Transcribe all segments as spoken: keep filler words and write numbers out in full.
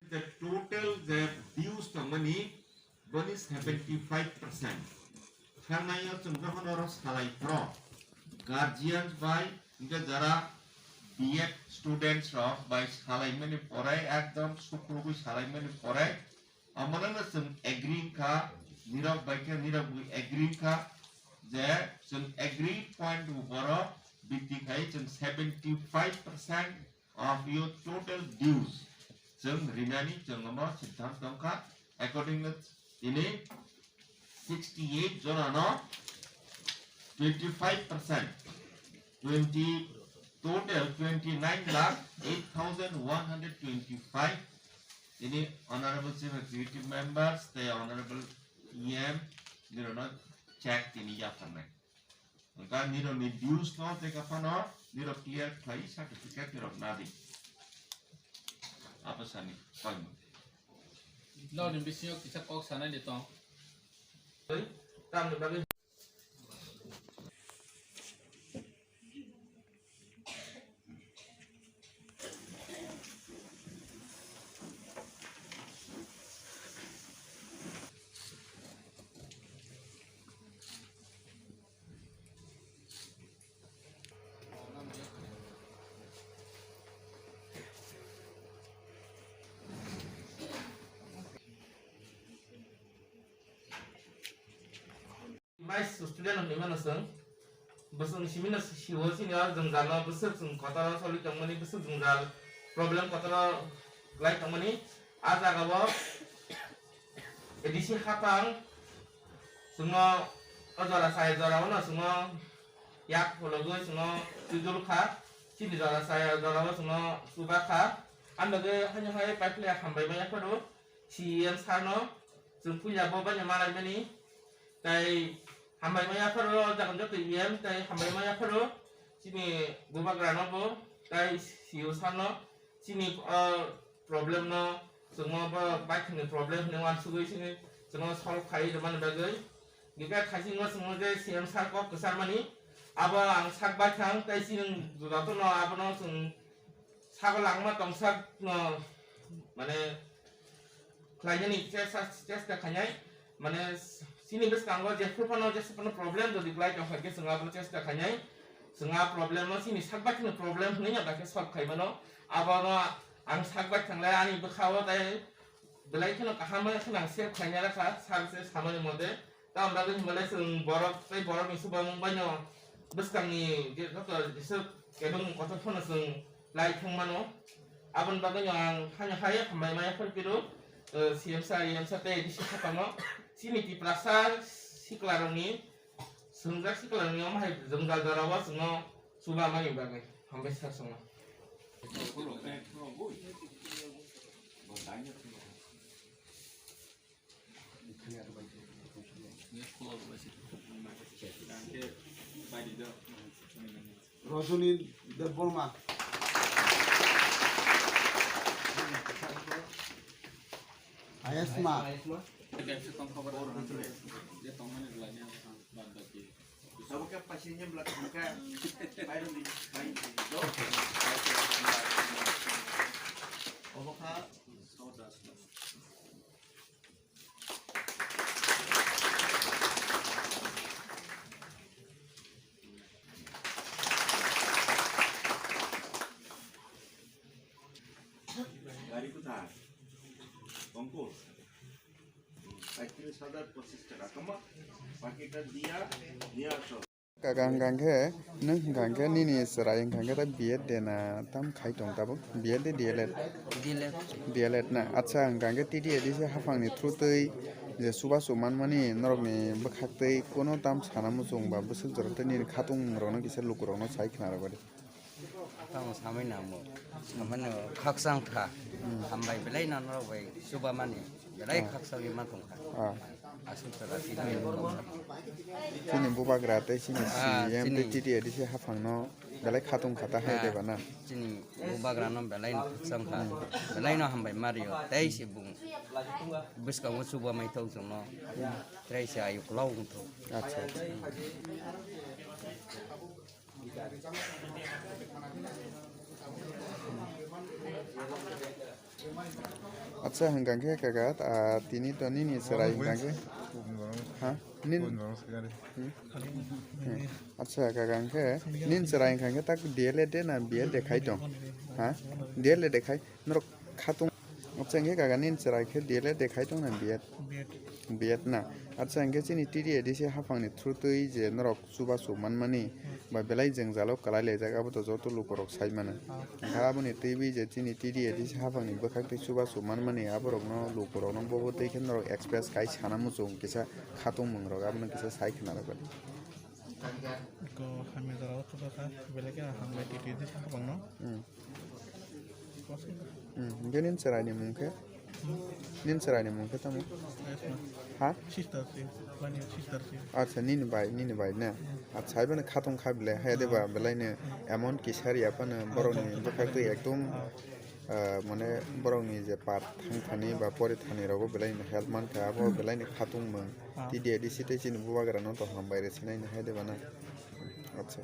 The total je dues tongmani boni seventy five percent. Thangnaio chwng jokhon oro salai phro guardians bai hwnkhe jara B Ed students rok bai salaimani porai ekdom sukrubwi salaimani porai omono chwng agree wngkha, nirok bai khe nirok bai agree wngkha je chwng agree point boro bitti khai chwng seventy five percent of your total dues. Chwng rinani chwng omo siddhant tongkha. Accordingly, tini sixty eight jona no twenty five percent, twenty, total twenty nine lakh eight thousand one hundred twenty five. Tini Honorable Chief Executive Members tei Honorable E M nirokno check tini yapharnai. Hwnkha nirokni dues no tei kaphano nirok clear khlai certificate nirok nadi. Apa sani koimo. Nokni bisingo kisa kok sanai de tong. Tamni bagwi. Vice student hwnwi mano chwng. Bwswk ni simi no siwo chini o jwngjal no bwswk chwng kotor o choli tongmani, bwswk jwngjal problem kotor o lai tongmani. A jaga o A D C hapang chwngno o jora chaya jora o no chwngno yak phologwi chwngno twijul kha. Chini jora chaya jora o chwngno chuba kha. Ang bagwi haino hai paiphle hambai maya phano C E M sir no chwng puila bo baino malaimani. Tai hambai maya phano o jaga joto E M tai hambai maya phano chini bubagra no bo tai C E O sir no chini o problem no chwngno bo baithangni problem hwnwi uansugwi chini chwngno solve khai rwmani bagwi. Hingkhe khaisingo chwngno je C M sir kok kwcharmani abo ang sak baithang tai chini jotono abono chwng sago langma tongsa no mane khlainani chesta, chesta khainai, mane chini bwskango jephru phano jesa phano problem jodi kwlai tongkha khe chwng abono chesta khainai, chwng a problem no chini sak baithangni problem hwnwi no dakhe solve khai mano. Abono ang sak baithang le ani bwkha o tai belai kheno kaham kheno ang save khaina rakha sir se samani mote. Tamoni bagwi hwnba le chwng borok tei borokni chubamung baino bwskangni je joto jesa kebengmung kotor phano chwng lai thang mano. Aboni bagwino ang haino hai hambai maya phano phiro, eh, C M sir, E M sir tei A D C haphango chini Tiprasa siklarokni, swngjak siklarokni omo hai jwngjal jorao chwngno chubamani bagwi. Hambai sir chwngno. Rajoni Debbarma. Ayasma. Abo khe paisingni bwla thangkha. Obo kha. Gari kotha? Kongkul? Paitris hajar pochis taka. Tamo? Pakita dia, dia aso. Kaka hwnkha khe, nwng hwnkha khe nini chwrai hwnkha khe ta B Ed de na tam khai tong tabuk? B Ed de D L Ed? D L Ed. D L Ed na? Acha, hwnkha khe T T A D C haphangni through twi je chubachu manmani norokni bwkhak twi kuno tam sana muchung ba bwswk jora tei nini khatung rokno kisa lukurokno sai khna rwdi. Tamo samai nangmo. Samano khakchang kha. Hmm. Hambai belai no norok bai chubamani. Belai khakchangwi ma tong kha. Ah. Aswk jora tini. Chini bubagra tei chini Ah, C M chini. Tei T T A D C haphangno belai khatung kha ta hai Ah, de bana. Chini bubagra no belai no khakchang kha. Hmm. Belai no hambai mario. Tei se bung. Bwskango chubamai thok chwngno. Tei se ayu khulao wng thok. Acha, acha. Acha, hwnkha khe kaka, ah, tini to nini chwrai hwnkha khe. Ha? Nin? Hmm? Hmm. Acha, kaka, hwnkhe nin chwrai hwnkha khe tak D L Ed de na B Ed de khai tong? Ha? D L Ed de khai? Norok khatung. Acha, hwnkhe kaka nin chwrai khe D L Ed de khai tong na B Ed? B Ed na. Acha, hwnkhe chini T D A D C haphangni through twi je norok chubachu manmani ba belai jwngjalo kwlai laijak, abo to joto lukurok sai mano. Hwnkhe aboni twiwi je chini T D A D C haphangni bwkhak twi chubachu manmani aborokno lukurokno bobo twi khe norok express kai sana muchung kisa khatungmungrok abono kisa sai khna rwkadi. Ko hamya jora o chubacha belai khe hambai T D A D C haphangno. Hmm. Hmm, hwnkhe nini chwraini mung khe? Nini chwraini mung khe tamo? Ha? Sister se, bani sister se. Acha, nini bai, nini bai na? Acha, hai bani khatung kha bile, hai de ba belai no emon kisa ri aphano borokni bwkhak twi ekdom, ah, mane borokni je pat thang thani ba pori thani rogo belai no help man kha, abo belai no khatung mung. T D A D C tei chini bubagra no to hambai rw sinai no hai de ba na? Acha.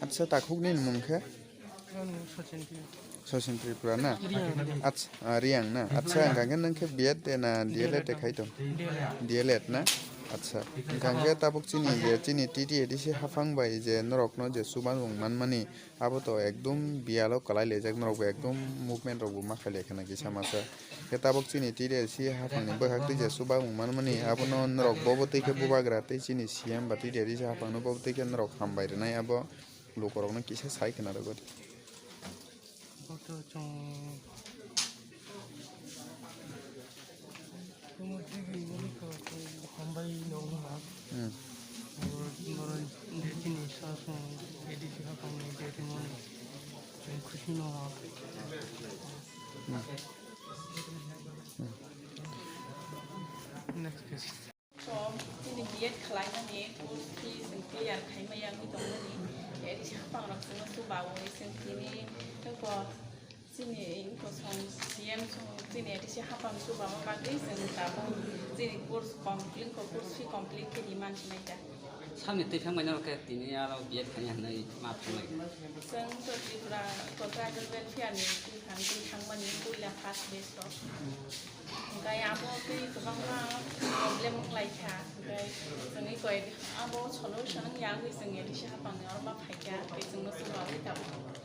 Acha, takhuk nini mung khe? Ano Sachin Tripura. Sachin Tripura na? Riang. Acha, ah, Riang na? Acha, hwnkha khe nwng khe B Ed de na D L Ed de khai tong? D L Ed. D L Ed na? Acha, hwnkha khe tabuk chini je chini T D A D C haphang bai je norokno je chubachu manmani, abo to ekdom biyalo kwlai laijak, norokbo ekdom movement rokbo ma khailai khwna kisa masa. Khe tabuk chini T D A D C haphangni bwkhak twi je chubachu manmani, abono norok bobo twi khe bubagra tei chini C M ba T D A D C haphangno bobo twi khe norok hambai rwnai, abo lukurokno kisa sai khwna rwgwi. Koto chwng Hambai no wngma. Hmm. Oro, oro je chini sasong A D C haphangni je rimoni chwng khusi no. Hmm. Hmm. Next question. Chini B Ed khlaimani course fee chwng clear khaima yangwi tongmani. A D C haphangrok chwngno chubawi chwng tini tongkha. Chini wngkha song C M song chini A D C haphang chubama bagwi chwng tabuk chini course complete, course fee complete khe demand sinai ta. Samni twi phang bai norok khe tini aro B Ed khaina hinwi ma phanglai. Chwng to Tripura to tribal welfare ni twi phang twi thangmani puila first batch rok. Hwnkhe abo twi kwbangma problem wnglaikha. Hwnkhe chwngwi koi abo solution wngya wngwi chwng A D C haphangni oro ma phaikha, tei chwngno chubawi tabuk.